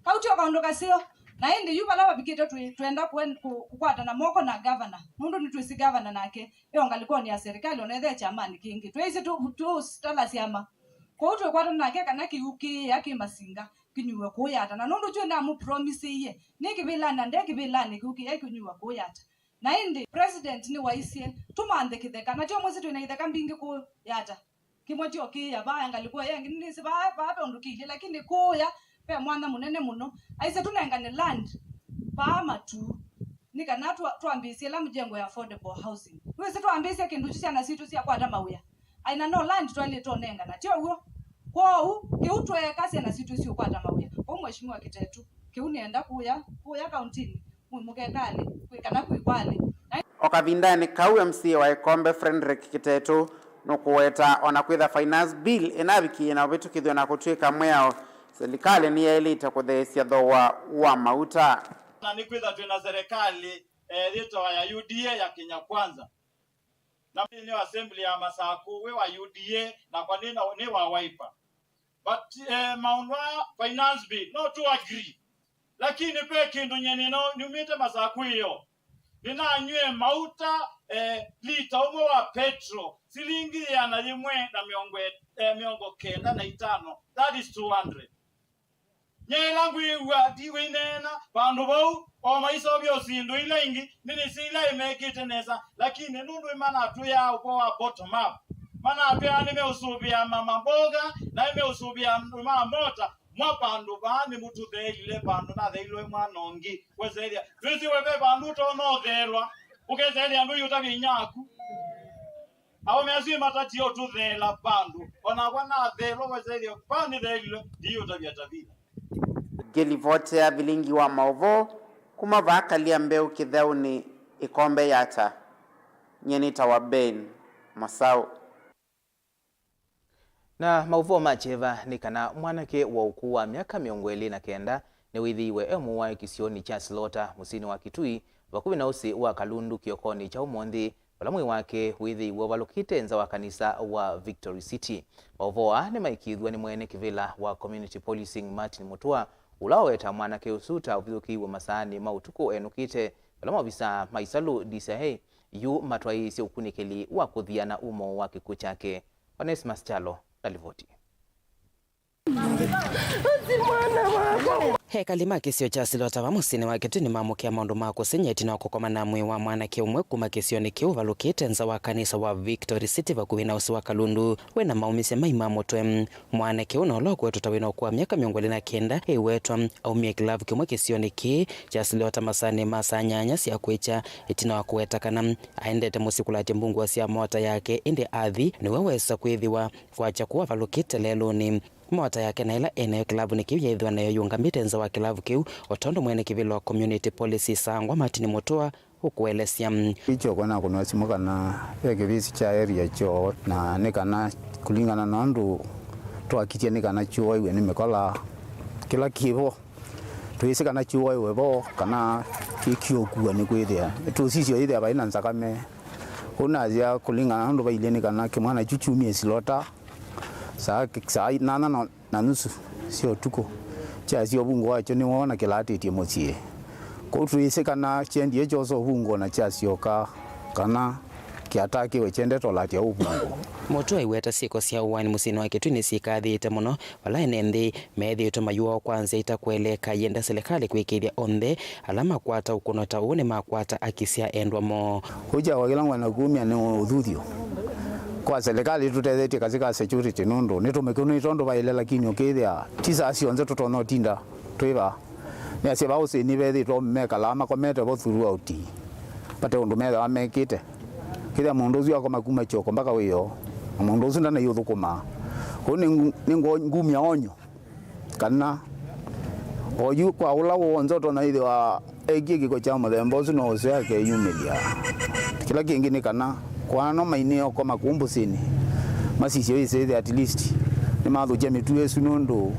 Kau tyo kaũndũ kaseo. Na ĩndĩ yu vala vavikĩte twĩ-, twenda kũen-, kũ-, kũkwatana moko na gavana, nũndũ nĩtwĩsĩ gavana nake e o ngalĩkonĩ ya serikali, ona ethĩwa e kyamanĩ kĩngĩ. Twĩsĩ tũ-, tũũtala syama. Kwoou twĩkwatana nake kana kĩw'ũ kĩĩa kĩ Masinga kĩnyuwe kũũ Yatta. Na nũndũ kyũ namũpromisĩie, nĩ kĩvĩlanĩ na nde kĩvĩlanĩ kĩw'ũ kĩĩa kĩnyuwe kũũ Yatta. Na ĩndĩ president nĩwaisye, tũmanthe kĩtheka, na tyo mwĩsĩ twĩ na itheka mbingĩ kũũ Yatta. Kĩmwe tyo kĩĩa vaa ngalĩko ĩyo ĩngĩ, nĩnĩsĩ vaa, vaa ve ũndũ kĩilye, lakini kũũya ve mwanya mũnene mũno. Aisye tũnengane land vaa matu nĩ kana twa-, twambĩĩsye ĩla mjengo ya affordable housing. Nĩwĩsĩ twambĩĩsya kĩndũ kyu syana sitũ syakwata mawĩa. Aina no land twaĩlĩte ũnengana, tyo w'o? Kwoou kĩu tweeka syana sitũ siũkwata mawĩa. Kwoou Mheshimiwa Kitetu, kĩu nĩenda kũũya, kũũya kauntinĩ. Mwĩ mũkekalĩ, kwĩ kana kwĩ kwalĩ. Na o kavindanĩ kau, M C A wa Ĩkombe Frederick Kitetu nũkũweta o na kwĩtha finance bill ĩnavikie na ũvĩtũkĩthw'a na kũtw'ĩka mwĩao, silikalĩ nĩyaĩlĩte kũtheesya thooa wa mauta. Na nĩkwĩtha twĩ na serikali, eh, yĩtawa ya U D A ya Kenya Kwanza. Na nthĩnĩ wa assembly ya Masakũ wĩ wa U D A, nakwa nĩ na, nĩ wa Wiper. But, eh, maũndũ aa finance bill, no tũ agree. Lakini ve kĩndũ nyie nĩno nyumĩte Masakũ ĩyo. Nĩnanyw'ie mauta, eh, lita ũmwe wa petrol, silingi ĩana yĩmwe na mĩongo, eh, mĩongo kenda na itano. That is two hundred. Nyie ĩla ngwĩw'a ndiwĩneena vandũ vau, o maiseũvya ũsindũ ila ingĩ, nĩnĩsĩ ila imekĩte nesa, lakini nũndũ nĩmanatwĩaa ũvoo wa bottom up, manatwĩaa nĩmeũsũvĩa ma-, mamboga, na nĩmeũsũvĩa andũ ma mota, Kwa vandũ vaa nĩmũtũtheelile, vandũ natheilwe mwana ũngĩ, weseethya, twĩsĩ we ve vandũ ũtonya ũtheelwa, ũkeseethya andũ iũtavya inyia aku. Aũme asu ĩmatatie ũtũtheela vandũ, o nakwa natheelwa, weseethya vaa nĩtheelilwe, ndiũtavya tavila. Ngĩlivotea vilingi wa maũvoo kuma vaa Kalia Mbeũ Kĩtheũnĩ, Ĩkombe Yata, nyie nĩtawa Ben Masaũ. Na maũvoo ma kyeva nĩ kana mwanake wa ũkũũ wa myaka mĩongo ĩlĩ na kenda nĩwĩthĩiwe e mũwae kĩsionĩ kya Silota mũsyĩnĩ wa Kitui, vakuvĩ na ũsĩ wa Kalundu kĩokonĩ kya ũmũnthĩ, vala mwĩĩ wake wĩthĩiwe ũvalũkĩte nza wa kanisa wa Victory City. Maũvoo aa nĩmaĩkĩĩthw'a nĩ mwene kĩvĩla wa Community Policing, Martin Mutua, ũla waweta mwanake ũsu ta ũvithũkĩiwe masaanĩ ma ũtukũ enũkĩte, vala maovisaa ma ĩsalũ, D C I A, yu matwaĩĩsye ũkunĩkĩli wa kũthiana umo wa kĩkw'ũ kyake. Onesmus Kyalo na livoti. Ekali ma kĩsio kya Silota va mũsyĩnĩ wa Kitui nĩmamũkĩa maũndũ ma kũsengy'a ĩtina wa kũkoma na mwĩĩ wa mwanake ũmwe kuma kĩsionĩ kĩu ũvalũkĩte nza wa kanisa wa Victory City vakuvĩ na ũsĩ wa Kalundu wĩna maũmĩsya mai ma mũtwe. Mwanake ũũ na ũla ũkwetwa ta wĩna ũkũũ wa myaka mĩongo ĩlĩ na kenda ewetwa aumie kĩlavu kĩmwe kĩsionĩ kĩĩ kya Silota masaanĩ ma saa nyanya sya kwĩkya, ĩtina wa kũweta kana aendete mũsyĩ kũlatya mbungũa sya mota yake, ĩndĩ athi nĩwe wesa kwĩthĩwa kwakya kũu avalũkĩte lelũnĩ. Mota yake na ĩla enayo kĩlavunĩ kĩu yeethĩwa nayo yũngamĩte nza wa kĩlavu kĩu, o tondũ mwene kĩvĩla wa Community Policy Sangwa Martin Mutua ũkũelesya. Ikyoko nakũnwa simũ kana ve kĩvĩsĩ kya area kyoo, na nĩ kana kũlingana na ũndũ twakitye nĩ kana kyũaiwe nĩ mĩkola kĩla kĩvo. Twĩsĩ kana kyũaiwe vo kana kĩkĩũkua nĩkwĩthĩa. Tũsisye yĩthĩa vai na nzakame. Ũu nasya kũlingana na ũndũ vailyĩ nĩ kana kĩmwana kyu kyumie Silota saa, saa nana na na nusu sya ũtukũ, kyasya ũvungũ wakyo nĩwoo na kĩlaatĩtye mũsyĩ. Kwoou twĩsĩ kana kyendie kyosa ũvungũ na kyasyoka kana kĩatakĩwe kyendete ũlatya ũvungũ. Mũtwe aiweta syĩko sya ũaani mũsyĩnĩ wa Kitui nĩsyĩkathĩĩte mũno, vala ene nthĩ methĩĩtwe mayũawa kwa nzĩa itakweleka. Yenda silikalĩ kwĩkĩĩthya onthe ala makwata ũkũno ta ũũ nĩmakwata aki sya endwa moo. Ũkyakwa kĩla ngwenda kumya nĩ ũthuthyo kwa silikalĩ ĩtũtethetye katika security, nũndũ nĩtũmĩkũnĩte ũndũ vaĩle, lakini ũkĩthĩa ti saa syonthe tũtonya ũtinda twĩ vaa. Nĩasya vaa ũsĩnĩ vethĩĩtwe mekalaa makomete vo throughout, vate ũndũ methĩawa mekĩte. Kĩthĩa mũndũ ũsu akoma kuma kyoko mpaka wĩoo, na mũndũ ũsu ndanaĩ ũthũkũmaa. Kwoou nĩ ngu-, nĩ ngũ-, ngumya onyo kana oyu kwa ũla w'onthe ũtonya ĩthĩwa ekie kĩko kya mũthemba ũsu no ũseo akeyumĩlya. Kĩla kĩngĩ nĩ kana kwa ano mainĩe ũkoma kũu mbũsĩnĩ, masisye ĩsĩ ĩthĩ at least nĩmathũkya mĩtuo ĩsu, nũndũ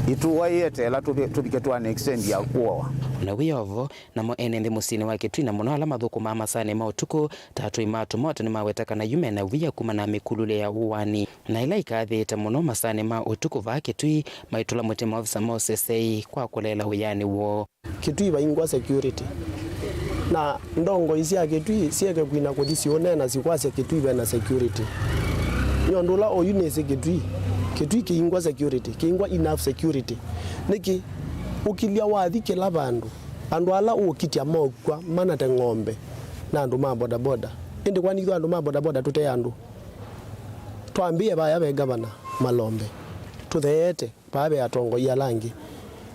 ĩtũaĩe ta ĩla tũvi-, tũvike twana extend ya kũawa. Na wĩ o vo, namo ene nthĩ mũsyĩnĩ wa Kitui, na mũno ala mathũkũmaa masaanĩ ma ũtukũ ta atũi ma tũmota, nĩmaweta kana yu mena wia kumana na mĩkululĩ ya ũaani. Na ĩla ĩkathĩĩte mũno masaanĩ ma ũtukũ vaa Kitui, maitũla mũtĩ maovisa ma ũsesei kwa kũleela wĩanĩ woo. Kitui vaingwa security. Na ndongoi sya Kitui syeke kwina kũthi siũneena sikwasya Kitui vena security. Nĩ ũndũ ũla oyu nĩsĩ Kitui, Kitui kĩingwa security, kĩingwa enough security. Nĩkĩ? Ũkilya wathi kĩla vandũ, andũ ala ũũkitya mokw'a manate ng'ombe na andũ ma bodaboda. Ĩndĩ kwani ithuĩ andũ ma bodaboda tũte andũ? Twambĩĩe vaya ve ngavana Malombe. Tũtheete vaa ve atongoi ala angĩ.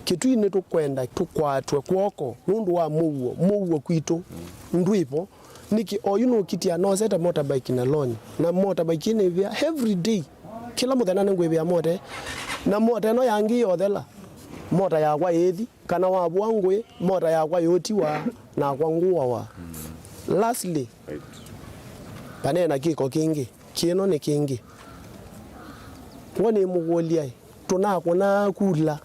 Kitui nĩtũkwenda tũkwatwe kw'oko nũndũ wa mũuo, mũuo kwitũ ndwĩ vo. Nĩkĩ oyu nũkitĩa nosete motorbike na loan, na motorbike ĩnĩvĩa every day. Kĩla mũthenya nĩngwĩvĩa mota, na mota ĩno yangĩ yothela, mota yakwa ĩthi, kana wavũa ngũĩ, mota yakwa yũtiwa, nakwa ngũawa. Lastly, vaneena kĩko kĩngĩ, kĩno nĩ kĩngĩ. Ngwa nĩmũkũlya-ĩ, tũnakũnaa kula?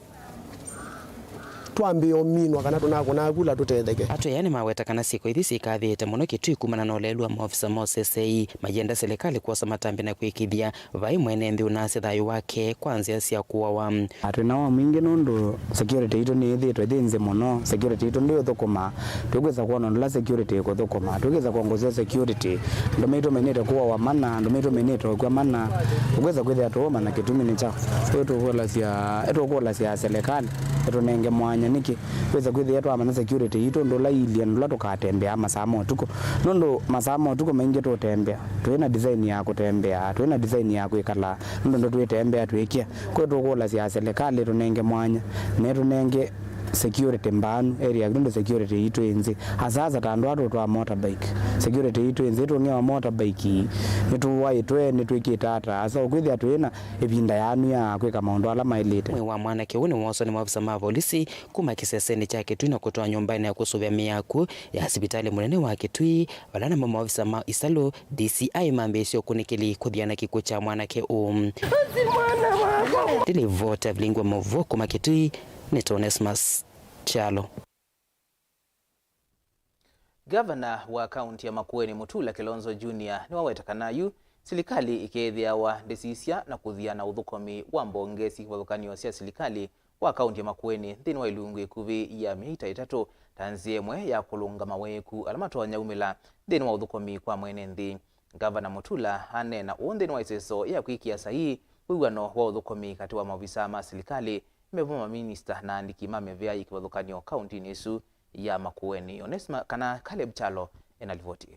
Twambĩĩa ũminwa kana tũnakũnaa kula tũtetheke? Atwĩ aya nĩmaweta kana syĩko ithi syĩkathĩĩte mũno Kitui kumana na ũlelu wa maovisa ma ũsesei, mayenda silikalĩ kwosa matambya na kwĩkĩthya vai mwene nthĩ ũnasya thayũ wake kwa nzĩa sya kũawa. Na twĩna wa mwingĩ nũndũ security yitũ nĩyĩthĩĩtwe yĩ nzĩ mũno, security yitũ ndĩũthũkũma. Tũkwĩsa kwona ũndũ ũla security ĩkũthũkũma, tũkwĩsa kwongosya security. Andũ maitũ mainĩte kũawa mana, andũ maitũ mainĩte ũkw'a mana. Tũkwĩsa kwĩthĩa tũũmanya kĩtumi nĩ kyaũ. Ĩtũkũlasya, ĩtũkũlasya silikalĩ ĩtũnenge mwanya. Nĩkĩ? Wĩsa kwĩthĩa twamanya security yitũ ũndũ ũla iilyĩ na ũla tũkatembeaa masaa ma ũtukũ. Nũndũ masaa ma ũtukũ maingĩ tũũtembea, twĩ na design ya kũtembea, twĩ na design ya kwĩkala, nũndũ nĩtwĩtembea twĩkĩa. Kwa tũkũlasya silikalĩ ĩtũnenge mwanya, na ĩtũnenge security mbaanu area, nũndũ security yitũ ĩ nzĩ. Asasa ta andũ aa tũtwaa motorbike, security yitũ ĩ nzĩ, tũng'ewa motorbike ii, nĩtũaĩtwe, nĩtwĩkĩte ata? Asa ũkwĩthĩa twĩ na ĩvinda yaanu ya kwĩka maũndũ ala maĩlĩte. Mwĩĩ wa mwanake ũũ nĩwooswa nĩ maovisa ma volisi kuma kĩsesenĩ kya Kitui na kũtwaa nyũmbanĩ ya kũsũvĩa mĩĩ ya akw'ũ ya sivitalĩ mũnene wa Kitui, vala namo maovisa ma ĩsalũ, D C I, mambĩĩsye ũkunĩkĩli kũthiana kĩkw'ũ kya mwanake ũũ. Ndilivota vilingwa maũvoo kuma Kitui, nĩ Onesmus Kyalo. Ngavana wa kaunti ya Makueni, Mutula Kilonzo Junior, nĩwaweta kana yu silikalĩ ĩkeethĩawa ndĩsisya na kũthia na ũthũkũmi wa mbonge syĩ kĩvathũkany'o sya silikalĩ wa kaunti ya Makueni nthĩnĩ wa ilungu ĩkuvĩ ya myei ta ĩtatũ, ta nzĩa ĩmwe ya kũlũnga mawĩĩku ala matonya umĩla nthĩnĩ wa ũthũkũmi kwa mwene nthĩ. Ngavana Mutula aneena ũũ nthĩnĩ wa ĩseso ya kwĩkĩa saii wĩw'ano wa ũthũkũmi katĩ wa maovisaa ma silikalĩ, mevo maminista na aandĩki ma mĩvĩa yĩ kĩvathũkany'o kauntinĩ ĩsu ya Makueni. Onesma kana Caleb Kyalo ena livoti ĩĩ.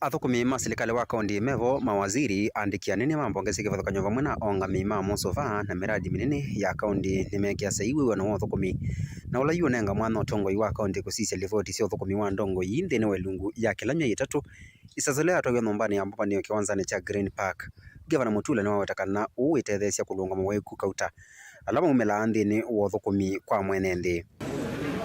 Athũkũmi ma silikalĩ wa kaunti mevo, mawaziri, aandĩki anene ma mbonge syĩ kĩvathũkany'o vamwe na aũngamĩi ma mosũva na mĩradi mĩnene ya kaunti nĩmeekĩa saii wĩw'ano wa ũthũkũmi, na ũla yu ũnenga mwanya ũtongoi wa kaunti kũsisya livoti sya ũthũkũmi wa ndongoi nthĩnĩ wa ilungu ya kĩla myei ĩtatũ. Ĩseso ĩla yatwaiwe nyũmbanĩ ya mbũmbanĩo kĩwanzanĩ kya Green Park, Ngavana Mutula nĩwaweta kana ũu wĩtetheesya kũlũnga mawĩĩku kauta ala maumĩlaa nthĩnĩ wa ũthũkũmi kwa mwene nthĩ.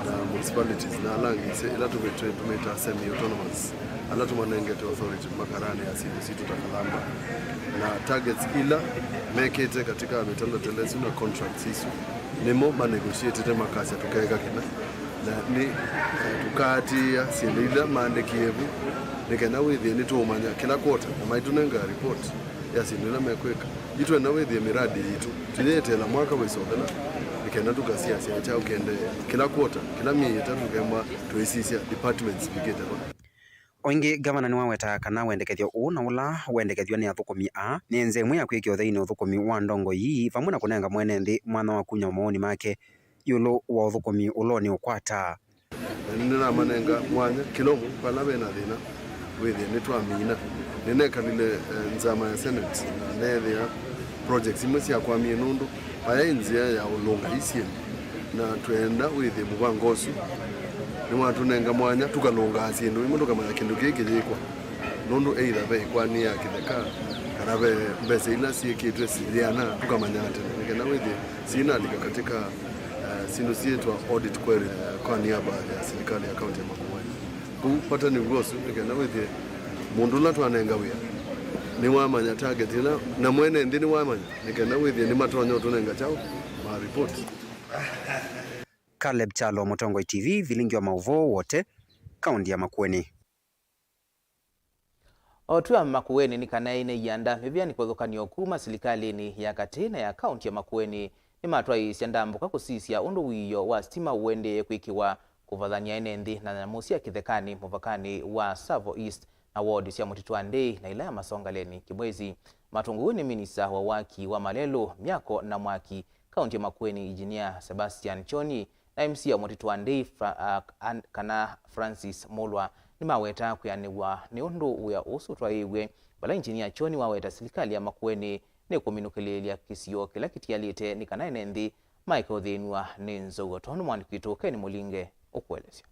Na municipalities na ala angĩ ĩla tũmĩtaa semi autonomous, ala tũmanengete authority makarane ya syĩndũ sitũ ta kalamba na targets ila mekĩte katika mĩtalatala ĩsu na contracts isu, nĩmo manegotiatĩte makasya tũkeka kĩna. Na nĩ, eh, tũkaatĩĩa syĩndũ ila maandĩkie vu, nĩ kana wĩthĩe nĩtũũmanya kĩla quarter, na maitũnenga report ya syĩndũ ila mekwĩka. Itwenda wĩthĩe mĩradi yitũ tũyĩeteela mwaka wĩsokela, nĩ kana tũkasiasya kyaũ kĩendee kĩla quarter, kĩla myei ĩtatũ, tũkemwa tũisisya departments vikĩte va. O ĩngĩ, ngavana nĩwawetaa kana wendekethyo ũũ na ũla wendekethw'a nĩ athũkũmi aa nĩ nzĩa ĩmwe ya kwĩkĩa ũtheinĩ ũthũkũmi wa ndongoi ii, vamwe na kũnenga mwene nthĩ mwanya wa kumya mawoni make ĩũlũ wa ũthũkũmi ũla ũnĩũkwata. Na nĩnamanenga mwanya kĩla ũmwe vala ve na thĩna, wĩthĩe nĩtwamina. Nĩnekalile, eh, nzama ya Senate, na neethĩa projects imwe syakwamie nũndũ vaya ĩ nzĩa ya ũlũnga ii syĩndũ, na twenda wĩthĩe mũvango ũsu nĩwatũnenga mwanya tũkalũngaa syĩndũ imwe, tũkamanya kĩndũ kĩĩ kĩyĩkwa, nũndũ either ve ĩkwani ya kĩtheka kana ve mbesa ila syĩkĩtwe syĩana, tũkamanya tene, nĩ kana wĩthĩe sinalika katika, eh, syĩndũ syĩtwa audit query, eh, kwa niaba ya serikali ya kaunti ya Makueni. Kũu vata nĩ w'o ũsu, nĩ kana wĩthĩe mũndũ ũla twanenga wĩa nĩwamanya target ĩla, na mwene nthĩ nĩwamanya, nĩ kana wĩthĩe nĩmatonya ũtũnenga kyaũ, ma report. Caleb Kyalo, Mũtongoi T V, vilingi wa maũvoo wote, kaunti ya Makueni. O twĩ a Makueni nĩ kana ene ianda mĩvĩa nĩ kũthũkanĩo kuma silikalĩnĩ ya katĩ na ya kaunti ya Makueni nĩmatwaĩĩsya ndambũka kũsisya ũndũ wiio wa sitima ũendee kwĩkĩwa, kũvathany'a ene nthĩ na nyamũ sya kĩthekanĩ mũvakanĩ wa Tsavo East na ward sya Mũtitũ wa Ndei na ila ya Masongaleni. Kĩmwesi matũngũiwe nĩ minista wa waki wa malelũ, myako na mwaki kaunti ya Makueni, Engineer Sebastian Kyoni, na M C A wa Mũtitũ wa Ndei, Fra-, a, an-, kana Francis Mulwa, nĩmawetaa kwĩanĩw'a nĩ ũndũ wĩa ũsu ũtwaĩĩw'e, vala Engineer Kyoni waweta silikalĩ ya Makueni nĩkũminũkĩlĩĩlya kĩsio kĩla kĩtialĩte nĩ kana ene nthĩ maeke ũthĩnw'a nĩ nzou, o tondũ mwandĩki witũ Ken Mũlinge ũkũelesya.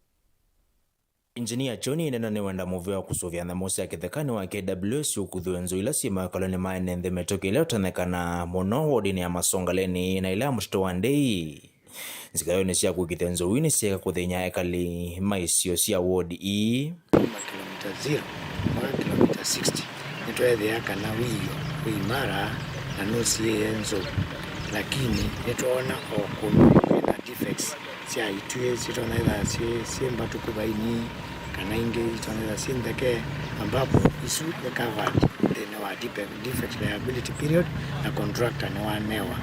Engineer Kyoni nĩnena nĩwenda mũvĩa wa kũsũvĩa nyamũ sya kĩthekanĩ wa K W S ũkuthw'e nzou ila syĩ makalonĩ ma ene nthĩ mĩtũkĩ ĩla ĩtonyekana mũno wodinĩ ya Masongaleni na ĩla ya Mũtitũ wa Ndei. Nzikayonĩ sya kũkithya nzou ii nĩsyeeka kũthĩny'a ekali ma isio sya ward ii. Kuma kilomita zero mpaka kilomita sixty, nĩtweethĩa kana wiio wĩ imara na nũsiĩĩe nzou, lakini nĩtwoona o kũndũ kwĩna defects sya ituĩ sitonya ĩtha syĩ, syĩ mbatũku vaini, kana ingĩ itonya ĩtha syĩ ntheke, ambapo isu nĩ covered nthĩnĩ wa defect, defect liability period, na contractor nĩwanewa,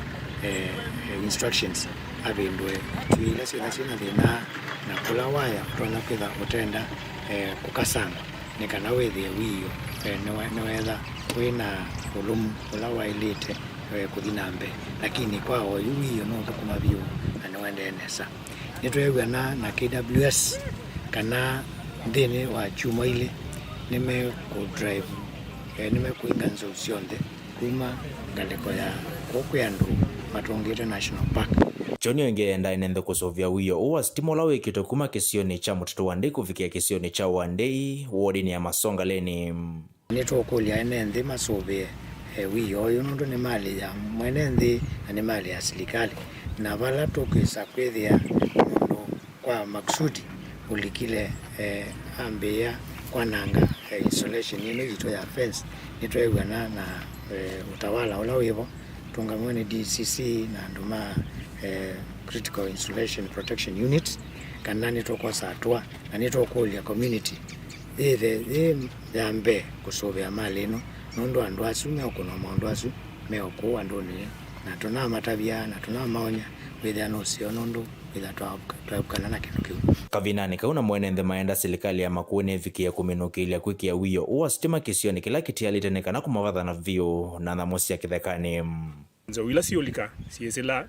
eh, eh, instructions avĩndũe ituĩ ila syĩtha syĩ na thĩna, na kũla waya ũtonya kwĩtha ũtenda, eh, kũkasanga nĩ kana wĩthĩe wiio, eh, nĩwe-, nĩweetha wĩ na ũlũmu ũla waĩlĩte eh, kũthi na mbee, lakini kwa oyu wiio nũthũkũma vyũ na nĩũendee nesa. Nĩtweew'ana na K W S kana nthĩnĩ wa kyumwa ilĩ nĩmekũ drive, eh, nĩmekũinga nzou syonthe kuma ngalĩko ya kũu kwĩ andũ matũngĩte National Park. Kyonĩ ĩngĩ endae nĩ nthĩ kũsũvĩa wiio ũũ wa sitima ũla wĩkĩtwe kuma kĩsionĩ kya Mũtitũ wa Ndei kũvikĩa kĩsionĩ kya Wandei, wodinĩ ya Masongaleni. Nĩtũkũlya ene nthĩ masũvĩe, eh, wiio ũyũ nũndũ nĩ malĩ ya mwene nthĩ na nĩ malĩ ya silikalĩ, na vala tũkwĩsa kwĩthĩa mũndũ kwa makusudi ũlikile, eh, ambĩĩa kwananga, eh, insulation ĩno yitũ ya fence. Nĩtweew'ana na, eh, ũtawala ũla wĩvo tũngamiwe nĩ D C C na andũ ma, eh, Critical Insulation Protection Unit kana nĩtũkwosa atũa na nĩtũkũlya community yĩthe yĩ ya mbee kũsũvĩa malĩ ĩno, nũndũ andũ asu meũkũnwa maũndũ asu me o kũu andũnĩ, na tũnamatavya na tũnamaony'a wĩthĩa nũseo nũndũ wĩtha twaepukana na kĩndũ kĩu. Kavindanĩ kau na mwene nthĩ maenda silikalĩ ya Makueni ĩvikĩe kũminũkĩlya kwĩkĩa wiio ũũ wa sitima kĩsionĩ kĩla kĩtialĩte nĩ kana kũmavathana vyũ na nyamũ sya kĩthekanĩ. Nzou ila siũlika syĩsĩla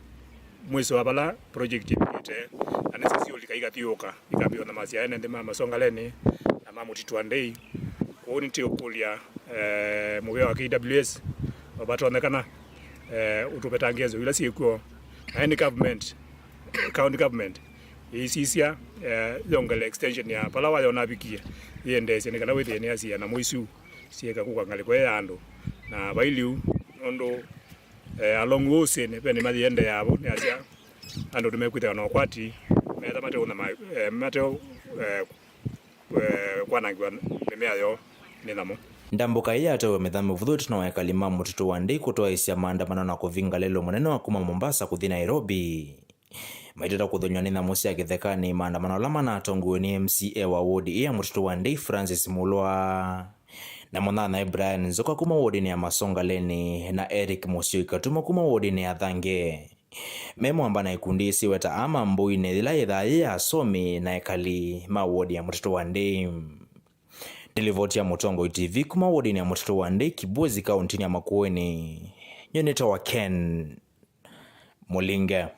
mwĩso wa vala project ĩvikĩte, na nĩsyo siũlika ikathiũũka, ikambĩĩa ũnyamasya ene nthĩ ma Masongaleni na ma Mũtitũ wa Ndei. Kwoou nĩtĩũkũlya, eh, mũvĩa wa K W S, o vatonyekana, eh, ũtũvetangie nzou ila syĩkw'o. Na ĩndĩ government, county government, ĩisisya, eh, yongele extension ya vala wayona avikie, yĩendeesye nĩ kana wĩthĩe nĩyasiĩa nyamũ isu syĩka kũka ngalĩko ĩĩ ya andũ. Na vai lĩu, nũndũ, eh, along ũsĩnĩ ve nĩma yĩendeeaa vo, nĩasya andũ nĩmekwĩthĩwa na ũkwati, metha mate ũna ma-, eh, mate, eh, eh, kwanangĩwa mĩmea yoo nĩ nyamũ. Ndambũka ĩĩ yatewe mĩthamo ĩvũthũ ĩtina wa ekali ma Mũtitũ wa Ndei kũtwaĩĩsya maandamano na kũvinga lelũ mũnene wa kuma Mombasa kũthi Nairobi. Maitata kũthũnywa nĩ nyamũ sya kĩthekanĩ, maandamano ala manatongoew'e nĩ M C A wa ward ĩĩ ya Mũtitũ wa Ndei, Francis Mulwa, na mũnyanyae Brian Nzoka kuma wodinĩ ya Masongaleni, na Eric Mũsyoi Katuma kuma wodinĩ ya Thange. Me mwamba na ikundi ĩsiwe ta Ama Mbũinĩ yĩla yĩthaa yĩ ya asomi na ekali ma wodi ya Mũtitũ wa Ndei. Nĩ livoti ya Mũtongoi T V kuma wodinĩ ya Mũtitũ wa Ndei, Kibwezi, kauntinĩ ya Makueni. Nyie nĩtawa Ken Mũlinge.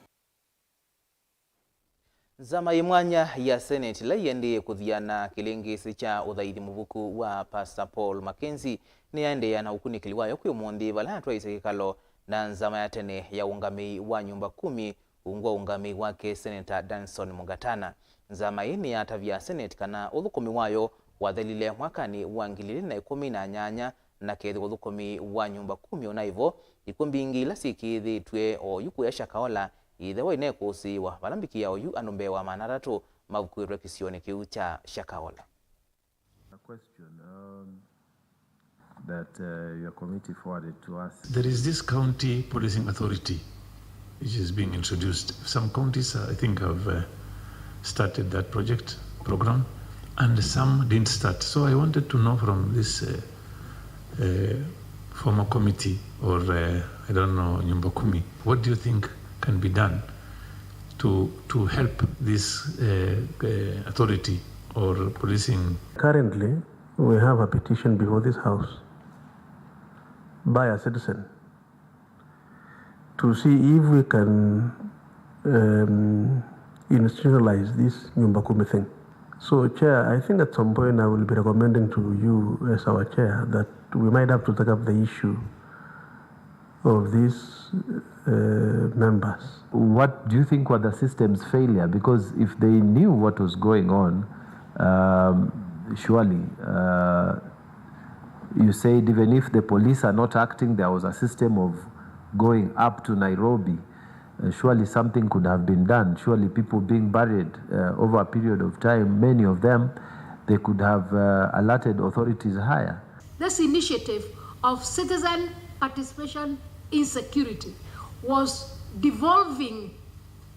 Nzama yĩ mwanya ya Senate ĩla ĩendee kũthiana kĩlĩngĩsĩ kya ũthaithi mũvuku wa Pastor Paul Mackenzie nĩyaendeea na ũkunĩkĩli wayo kwĩ ũmũnthĩ, vala atwaĩĩsye kĩkalo na nzama ya tene ya ũngamĩi wa nyũmba kumi ungu wa ũngamĩi wake Senator Danson Mũngatana. Nzama ĩĩ nĩyatavya Senate kana ũthũkũmi wayo wathelile mwakanĩ wa ngili ilĩ na ĩkũmi na nyanya, na kethĩwa ũthũkũmi wa nyũmba kumi ũnaĩ vo, ikw'ũ mbingĩ ila syĩkĩĩthĩtw'e oyu kũya Shakahola iithĩwa inekũsĩĩwa, vala mbikĩa oyu andũ mbee wa maana atatũ mavukuĩtwe kĩsionĩ kĩu kya Shakahola. A question, um, that, uh, your committee forwarded to us. There is this county policing authority which is being introduced. Some counties, uh, I think, have, uh, started that project, program, and some didn't start. So I wanted to know from this, uh, uh, former committee or, uh, I don't know, Nyumba Kumi, what do you think can be done to, to help this, uh, uh, authority or policing? Currently, we have a petition before this house by a citizen to see if we can, um, institutionalize this Nyumba Kumi thing. So, Chair, I think at some point I will be recommending to you as our Chair that we might have to take up the issue of these, uh, members. What do you think were the system's failure? Because if they knew what was going on, um, surely, uh, you said even if the police are not acting, there was a system of going up to Nairobi. Uh, surely something could have been done. Surely people being buried, uh, over a period of time, many of them, they could have, uh, alerted authorities higher. This initiative of citizen participation in security was devolving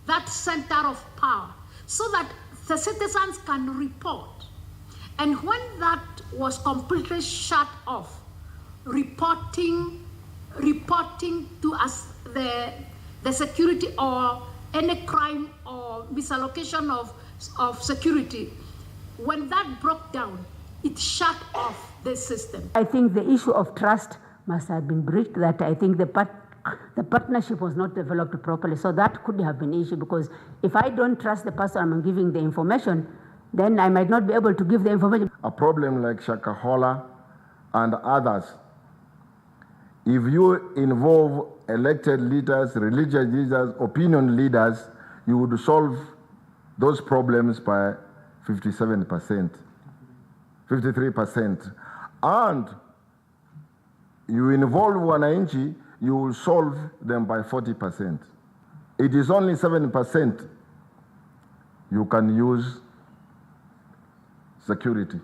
that center of power so that the citizens can report. And when that was completely shut off, reporting, reporting to us the, the security or any crime or misallocation of, of security, when that broke down, it shut off the system. I think the issue of trust must have been breached, that I think the part-, The partnership was not developed properly, so that could have been issue, because if I don't trust the person I'm giving the information, then I might not be able to give the information. A problem like Shakahola and others, if you involve elected leaders, religious leaders, opinion leaders, you would solve those problems by fifty-seven percent, fifty-three percent. And you involve wananchi, you will solve them by forty percent. It is only seven percent you can use security.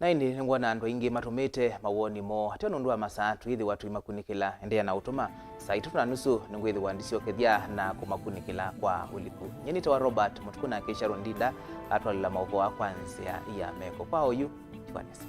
Na ĩndĩ nĩngwona andũ aingĩ matũmĩte mawoni moo ateo nũndũ wa masaa twĩthĩwa tũimakunĩkĩla. Endeea na ũtũma. Saa itatũ na nusu nĩngwĩthĩwa ndisyokethya na kũmakunĩkĩla kwa ũliku. Nyie nĩtawa Robert Mũtukũ, nake Sharon Ndinda atwalĩla maũvoo aa kwa nzĩa ya meko. Kwa oyu, tũkanĩsĩ.